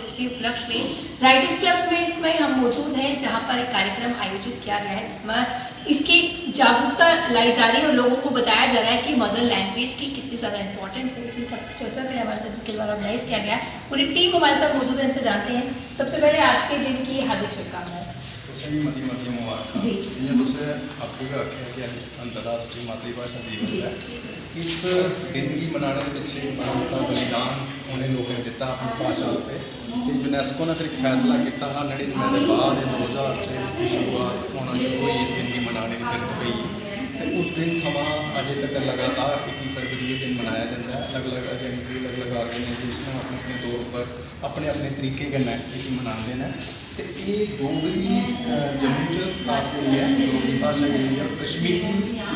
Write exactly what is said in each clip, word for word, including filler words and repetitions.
इसी उपलक्ष्य में राइटर्स क्लब्स में इस समय हम मौजूद हैं, जहां पर एक कार्यक्रम आयोजित किया गया है, जिसमें इसकी जागरूकता लाई जा रही है और लोगों को बताया जा रहा है कि मदर लैंग्वेज की कितनी ज़्यादा इंपॉर्टेंस है। इसी सब चर्चा के लिए हमारे साथ, जिनके द्वारा ऑर्गेनाइज किया गया है, पूरी टीम हमारे साथ मौजूद है, इनसे जानते हैं। सबसे पहले आज के दिन की हार्दिक शुभकामनाएं। तुसें गी मतियां मतियां मबारखां। जी। जि'यां तुसें आपूं गै आखेआ कि अज्ज अंतर्राश्ट्री मातृभाशा दिवस जी। ऐ, इस दिन गी मनाने दे पिच्छे बड़ा बड्डा बलिदान उ'नें लोकें दित्ता अपनी भाशा आस्तै। ते यूनेस्को ने फिर इक फैसला कीता हा नड़िन्नुएं दे बाद दो ज्हार च इसदी शुरुआत होना शुरू होई, इस दिन गी मनाने दी फिर पेई। ते उस दिन थमां अजें तक लगातार इक्की फरवरी गी एह् दिन मनाया जंदा ऐ। अलग-अलग एजेंसी, अलग-अलग आर्गेनाइजेशनां अपने अपने तौर उप्पर अपने अपने तरीके कन्नै इसी मनांदे न। ते एह् डोगरी, अ, जम्मू च खास करियै डोगरी भाशा जेह्ड़ी ऐ, कश्मीरी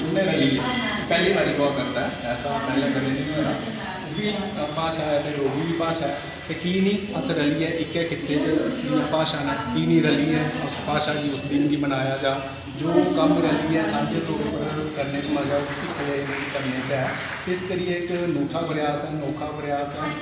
उ'न्नै रलियै पैह्ली बारी होआ करदा ऐ, ऐसा पैह्लें कदें निं होआ। ओह् बी, अ, भाशा ऐ ते डोगरी बी भाशा ऐ, ते की निं अस रलियै इक्कै खित्ते च जि'यां भाशा न, की निं रलियै उस भाशा गी, उस दिन गी मनाया जा। जो कम्म रलियै सांझे तौर उप्पर करने च मजा, ओह् किट्ठे करने च ऐ। ते इस करियै इक अनूठा प्रयास ऐ, अनोखा प्रयास ऐ,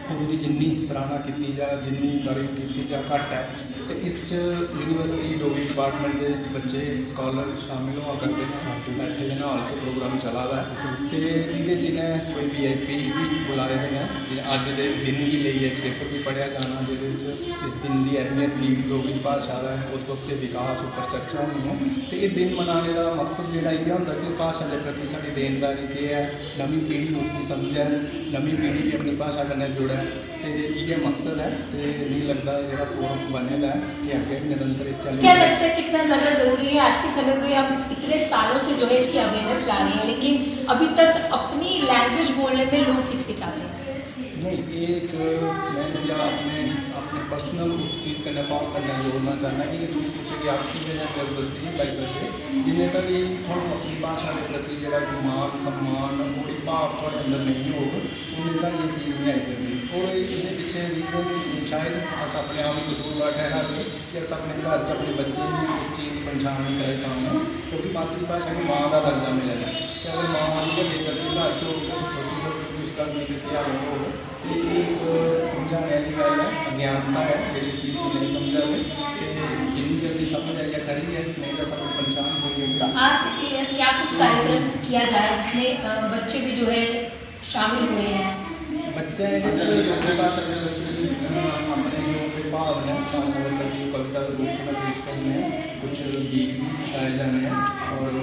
और ओह्दी जिन्नी सराहना कीती जा, जिन्नी तारीफ कीती जा, घट्ट ऐ। ते इस च यूनिवर्सिटी डोगरी डिपार्टमेंट दे बच्चे, स्कॉलर शामिल होआ करदे न, बैठे दे न, हाल च प्रोग्राम चला दा ऐ। ते एह्दे च इ'नें कोई वी आई पी बी बुलाए दे न, जि'यां अज्ज दे दिन गी लेइयै इक पेपर बी पढ़ेआ जाना, जेह्दे च इस दिन दी अहमियत की, डोगरी भाशा दा उद्भव ते विकास उप्पर चर्चा होनी ऐ। ते एह् दिन मनाने दा मकसद जेह्ड़ा इ'यै होंदा कि भाशा दे प्रति साढ़ी देनदारी केह् ऐ, नमीं पीढ़ी उसगी समझै, नमीं पीढ़ी बी अपनी भाशा कन्नै जुड़ै। ते इ'यै मकसद ऐ। ते मिगी लगदा एह् जेह्ड़ा फोरम बने दा ऐ, एह् अग्गें बी निरंतर इस चाल्ली क्या गै लगता है, कितना ज़्यादा ज़रूरी है? आज के समय में हम इतने सालों से जो है इसकी अवेयरनेस ला रहे हैं, लेकिन अभी तक अपनी लैंग्वेज बोलने में लोग हिचकिचाते हैं। नहीं, ये एक, मैं इसलिए अपने, अपने पर्सनल उस चीज़ कन्नै भाव कन्नै जोड़ना चाहना कि तुस कुसै गी आखियै जां जबरदस्ती नहीं लाई सकदे। जिन्ने तक एह् थुआनूं अपनी भाशा दे प्रति जेह्ड़ा इक मान सम्मान, ओह् भाव थुआढ़े अंदर नेईं होग, उन्ने तक एह् चीज़ नहीं आई सकदी। और एह्दे पिच्छे रीज़न शायद अस अपने आप गी कसूरवार ठहरागे कि अस अपने घर च अपने बच्चें गी उस चीज़ दी पंछान नहीं कराई पाने, क्योंकि मातृभाशा गी मां दा दर्जा मिले दा ऐ। ते अगर मां दी गै बेकदरी घर च होग, ते तुस सोची सकदे कि उस घर दी फिर केह् हालत होग। ते एह् इक समझाने आह्ली गल्ल ऐ, अज्ञानता ऐ जेह्ड़ी इस चीज़ गी नेईं समझा दे। ते जिन्नी जल्दी समझ आई जा, खरी ऐ, नेईं तां सब पंछान होई जंदी। तो आज ये क्या कुछ कार्यक्रम किया जा रहा है, जिसमें अ, बच्चे भी जो है शामिल हुए हैं? बच्चे एह्दे च डोगरी भाशा दे प्रति, अ, अपने जो उं'दे भाव न, भाशा दे प्रति कविता दे रूप च पेश करने, कुछ गीत बी गाए जाने, और